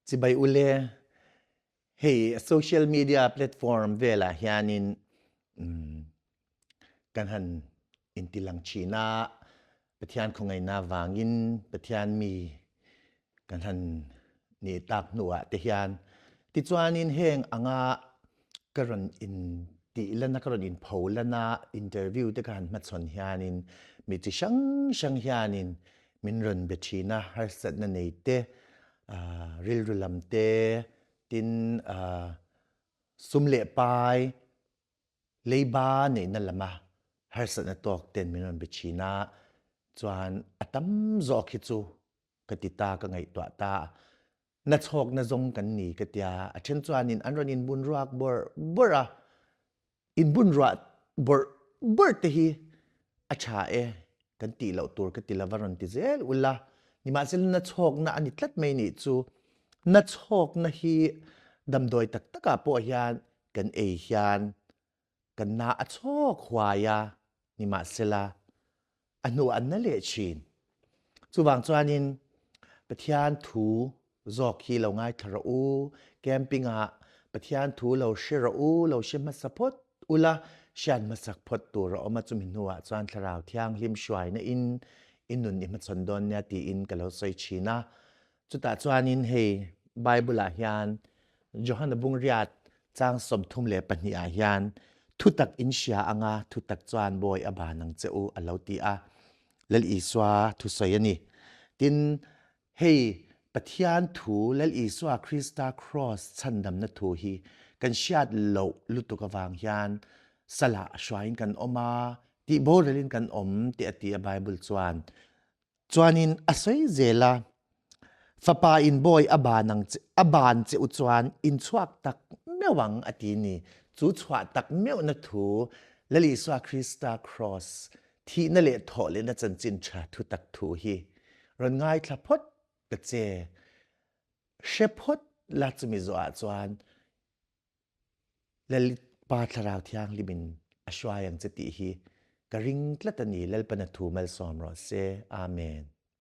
Chibai ule, hei social media platform velah hianin um, kan han intilang thin a, Pathian khawngaihna vangin Pathian mi kan han nih tak hnuah te hian tichuanin heng anga ka rawn in tih lana ka rawn in pho lana interview te ka han hmachhawn hianin mi chi hrang hrang hianin min rawn be thin a, harsatna nei te rilru lam te tin sum leh pai leiba neihna lama harsatna tawk ten min rawn be thin a, chuan a tam zawk hi chu ka ti ta ka ngaihtuah ta na chhawk na zawng kan ni ka tia a then chuanin an rawn inbun ruak bawrh bawrh a inbun ruah bawrh bawrh te hi a tha e kan tih loh tur ka ti lova rawn ti zel ula nimahsela na chhawkna a ni tlat mai nih chu na chhawkna hi damdawi tak takah pawh hian kan ei hian kan na a chhawk huai a nimahsela a hnu an na leh thin. Chuvang chuanin Pathian thu zawk hi lo ngaithla rawh u, camping-ah Pathian thu lo hre rawh u, lo hre hmasa phawt ula, hriat hmasak phawt tur a awm a, chumi hnuah chuan Thlarau Thianghlim hruaina in i nun i hmachhawn dawn nia tiin ka lo sawi thin a. Chutah chuanin hei Bible-ah hian Johana Bungriat chang 32 ah hian thutak in hria anga thutak chuan bawi a ban ang che u a lo ti a. Lal Isua thusawi a ni. Tin, hei Pathian thu Lal Isua Krista Kraws chhandamna thu hi kan hriat loh lutuk avang hian salah hruaiin kan awm a, tihboralin kan awm tih a ti a Bible chuan. Chuanin a sawi zel a, Fapa in bawi a ban ang che, a ban che u chuan in chhuak tak meuh ang a ti ni. Chu chhuah tak meuhna thu Lal Isua Krista Kraws thihna leh thawh lehna chanchin tha thu tak thu hi rawn ngaithla phawt ta che. Hre phawt la chumi zawhah chuan Lalpa Thlarau Thianghlim in a hruai ang che tih hi ka ring tlat a ni. Lalpan a thu malsawm rawh se. Amen.